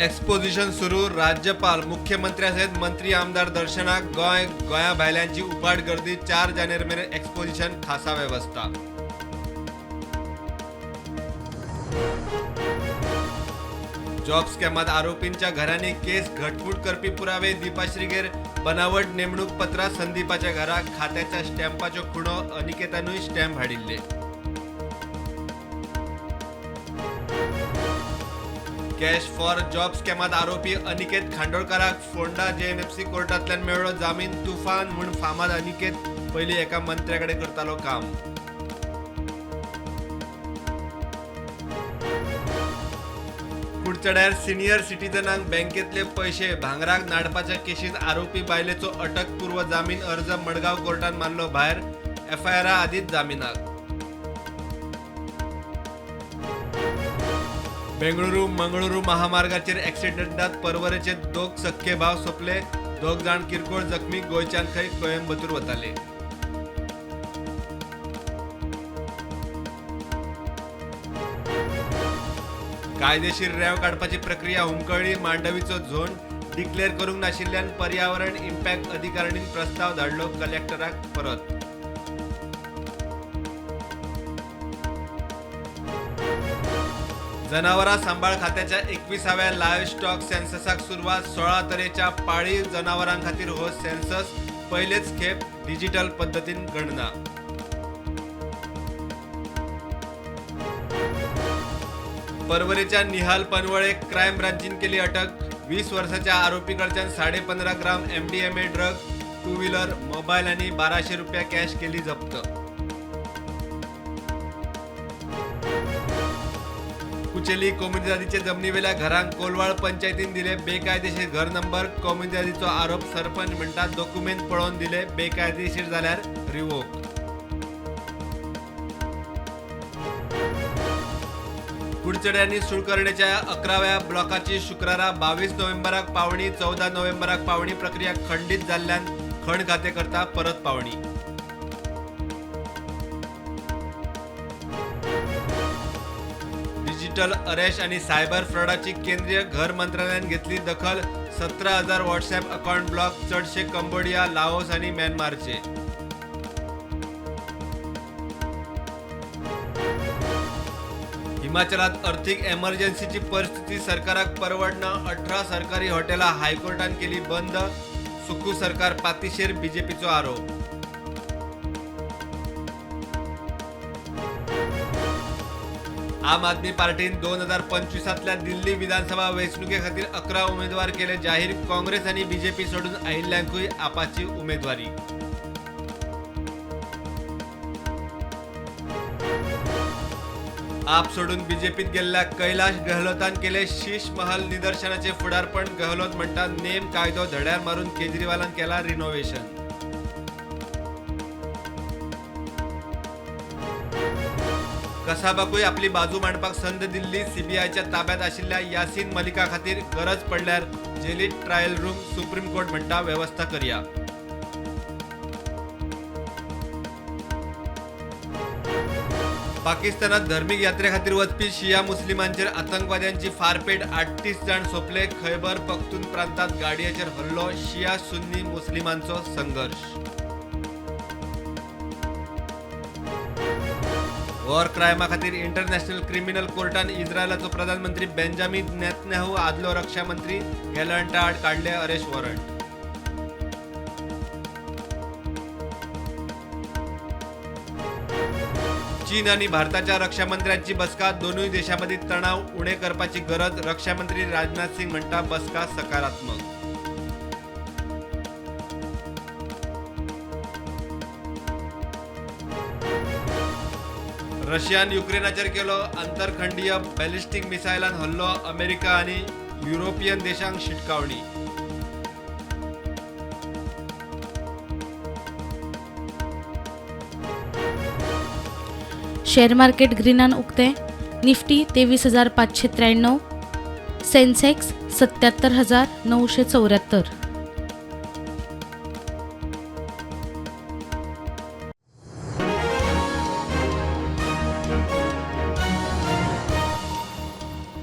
Exposition सुरू. राज्यपाल, मुख्यमंत्र्या सयत मंत्री, आमदार दर्शनाक. गोंय, गोंया भायल्यांची उपाट गर्दी. 4 जानेर मेरेन एक्सपोजिशन, खासा वेवस्था. जॉब स्कॅमात आरोपींच्या घरांनी केस घटमूट करपी पुरावे. दीपाश्रीगेर बनावट नेमणूक पत्रां, संदीपाच्या घरा खात्याच्या स्टॅम्पाच्यो खुणो, अनिकेतानूय स्टॅम्प हाडिल्ले. कॅश फॉर जॉब स्कॅमात आरोपी अनिकेत खांडोळकाराक फोंडा जेएमएफसी कोर्टांतल्यान मेळ्ळो जामीन. तुफान म्हूण फामाद अनिकेत पयलीं एका मंत्र्याकडेन करतालो काम. कुडचड्यार सिनियर सिटीजनांक बँकेतले पयशे भांगराक नाडपाच्या केशीत आरोपी बायलेचो अटकपूर्व जामीन अर्ज मडगांव कोर्टान मारलो भायर. एफआयआरा आदींच जामिनाक. बेंगळुरू मंगळुरू महामार्गाचेर ॲक्सिडेंटात परवरेचे दोग सख्खे भाव सोंपले. दोग जाण किरकोळ जखमी. गोंयच्यान खंय कोयंबतूर वताले. कायदेशीर रेंव काडपाची प्रक्रिया हुमकळ्ळी. मांडवीचो झोन डिक्लेअर करूंक नाशिल्ल्यान पर्यावरण इम्पॅक्ट अधिकारणीन प्रस्ताव धाडलो कलेक्टराक परत. जनावरां सांबाळ खात्याच्या 21व्या लायव्ह स्टॉक सेन्ससाक सुरवात. 16 तरेच्या पाळीव जनावरां खातीर हो सेन्सस. पयलेच खेप डिजिटल पद्दतीन गणना. परवरेच्या निहाल पनवळेक क्रायम ब्रांचीन केली अटक. 20 वर्साच्या आरोपीकडच्यान 15.5 gram MDMA drug, two wheeler, mobile आणि 1200 रुपया कॅश केली जप्त. कुचेली कोमुनिदादीचे जमनीवेल्या घरांक कोलवाळ पंचायतीन दिले बेकायदेशीर घर नंबर. कोमुनिदादीचो आरोप. सरपंच म्हणटा दोकुमेंत पळोवन दिले, बेकायदेशीर जाल्यार रिवोक. कुडचडे आनी सुळकर्णेच्या 11व्या ब्लॉकाची शुक्रारा 22 नोव्हेंबराक पावणी. 14 नोव्हेंबराक पावणी प्रक्रिया खंडीत जाल्ल्यान खण खातें करता परत पावणी. डिजिटल अरेस्ट आणि सायबर फ्रॉडाची केंद्रीय घर मंत्रालयान घेतली दखल. 17,000 व्हॉट्सअॅप अकाउंट ब्लॉक. चडशे कंबोडिया, लाओस आणि म्यानमारचे. हिमाचलात अर्थीक एमर्जन्सीची परिस्थिती सरकाराक परवडना. 18 सरकारी हॉटेलां हायकोर्टान केली बंद. सुखू सरकार पातिशेर, बीजेपीचो आरोप. आम आदमी पार्टीन 2025तल्या दिल्ली विधानसभा वेंचणुके खातीर 11 उमेदवार केले जाहीर. काँग्रेस आनी बीजेपी सोडून आयिल्ल्यांकूय आपाची उमेदवारी. आप सोडून बीजेपीत गेल्ल्या कैलाश गहलोतान केले शीश महल निदर्शनाचे फुडारपण. गहलोत म्हणटा नेम कायदो धड्यार मारून केजरीवालान केला रिनोव्हेशन. कसाबाकूय आपली बाजू मांडपाक संद दिल्ली. सीबीआयच्या ताब्यात आशिल्ल्या यासीन मलिका खातीर गरज पडल्यार जेलीत ट्रायल रूम, सुप्रीम कोर्ट म्हणटा वेवस्था करया. पाकिस्तानात धर्मीक यात्रे खातीर वचपी शिया मुस्लिमांचेर आतंकवाद्यांची फारपेट. 38 जाण सोंपले. खैबर पख्तून प्रांतात गाडयेचेर हल्लो. शिया सुन्नी मुस्लिमांचो संघर्ष. वॉर क्रायमा खातीर इंटरनॅशनल क्रिमिनल कोर्टान इस्रायलाचो प्रधानमंत्री बेंजामिन नेतन्याहू, आदलो रक्षा मंत्री गॅलंटा आड काडले अरेस्ट वॉरंट. चीन आणि भारताच्या रक्षामंत्र्यांची बसका. दोनूय देशांमदीं तणाव उणे करपाची गरज. रक्षामंत्री राजनाथ सिंग म्हणटा बसका सकारात्मक. रशियान युक्रेनाचेर केलो आंतरखंडीय बॅलिस्टीक मिसायलान हल्लो. अमेरिका आणि युरोपियन देशांक शिटकावणी. शेअर मार्केट ग्रीनान उक्तें. निफ्टी 23,593, सेन्सेक्स 77,974.